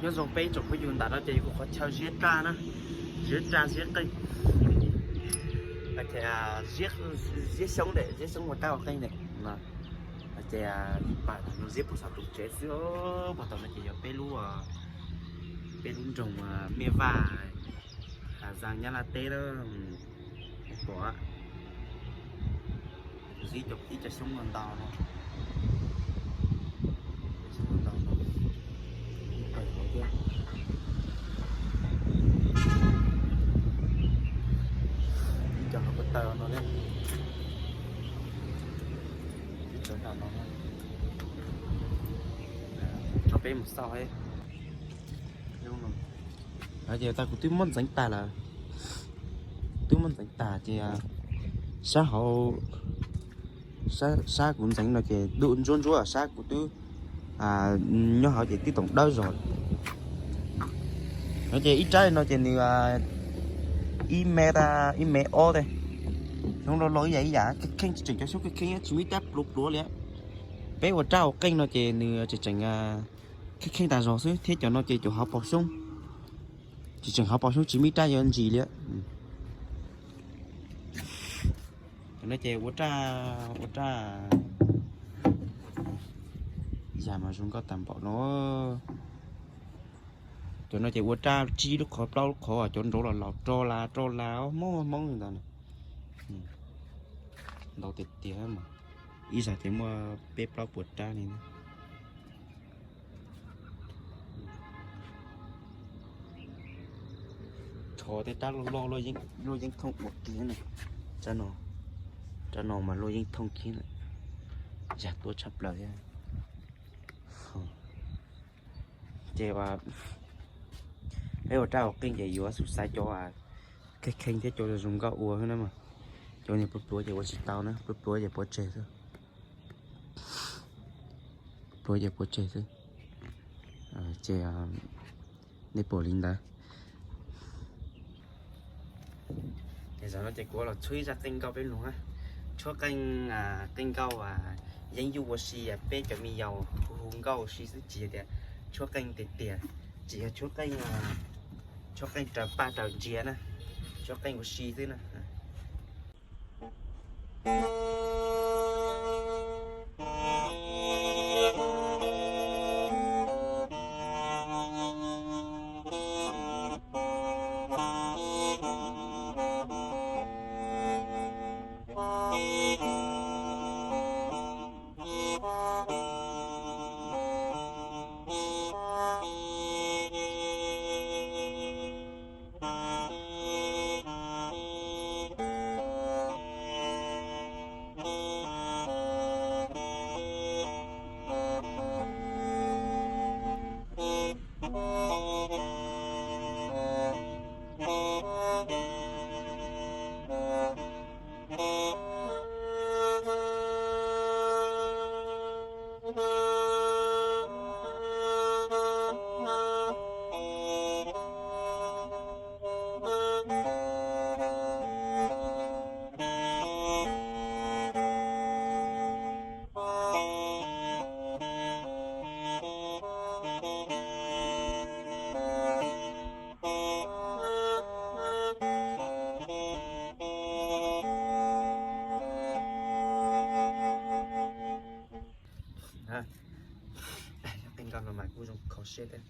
Nyob zoo peb tsoom phooj ywg, ntawm no ces yog kuv qhov chaw ziab raj na, ziab raj ziab qeej, ziab xyoob, ziab xyoob ua raj ua qeej na. Ces pam no ziab puag saum tus tsev xwb. Puag tom no ces yog peb lub, peb lub nroog Mej Vaj, Has Zaj Nyab Laj teb na. Pom, ib co xyoob no ntau no, xyoob no ntau no, thiab ib co no ko taw no, ib co no, tso peb mus xauj. Ces tas kuv twb muab ntxeev tas lawm, twb muab ntxeev tas ces sab hauv, sab kuv ntxeev no ces dub ntsuab ntsuab, sab kuv twb nyob hauv ces twb toom dawb zog. No ces ib rab no ces nws ib mev, ib mev ob tej. Xyoob loj loj ib yam ib yam, kheej kheej tseem cov xyoob kheej kheej tsis muaj ib rab pluav pluav li. Peb ua raj ua qeej no ces nws tseem tseem kheej kheej tas zog xwb, thiab cov no ces cov hauv paus xyoob, tseem tseem hauv paus xyoob tsis muaj ib rab yuav ntsis li. Cov no ces ua raj, ua raj yam mas zoo nkauj tag npaum no. Cov no ces ua raj tsib lub qhov plaub lub qhov, cov nraud los laus roj las roj las, Hmoob Hmoob li ntawd. Ntau tiag tiag mas, ib zag ces muaj peb plaub puas rab li na. Tsho tej rab loj loj luaj yeeb thooj ua kiag na. Rab no mas luaj yeeb thooj kiag na, yam tuaj tshaj plaws thiab. Ces peb ua raj ua qeej ces yuav xub xaiv cov kheej kheej thiab cov zoo nkauj ua xwb na mas. Cov niag pluav pluav ces ua tsis tau na, pluav pluav ces pov tseg xwb. Pluav ces pov tseg xwb. Ces nej pom li ntawd. Ces zaum no ces kuv los tshuab ib zaj qeej nkauj peb mloog na. Tshuab qeej, qeej nkauj yeeb yuj ua si, peb cov me yaus hu hu nkauj ua si xwb, tsis yog tias tshuab qeej tiag tiag, tsis yog tshuab qeej, tshuab qeej raws paj raws ntsiav na, tshuab qeej ua si xwb na. Qeej nkauj no mas kuj zoo kho siab thiab.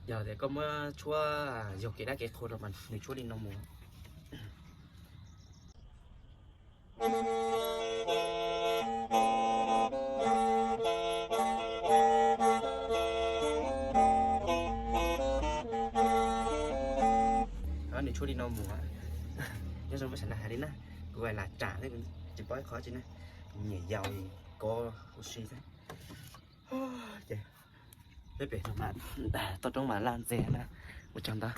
Yog tias koj muab tshuab yog kev dab kev qhua rau mas nws tshuab li no mus. Nws tshuab li no mus. Nyob zoo mas sawv daws hais li na, kuv lam tsam thiab, tsis paub ib qho tsi na, nyiam yau kov ua si xwb. Ces peb pem toj roob mas laj ntxiag na, ua tsaug ntau.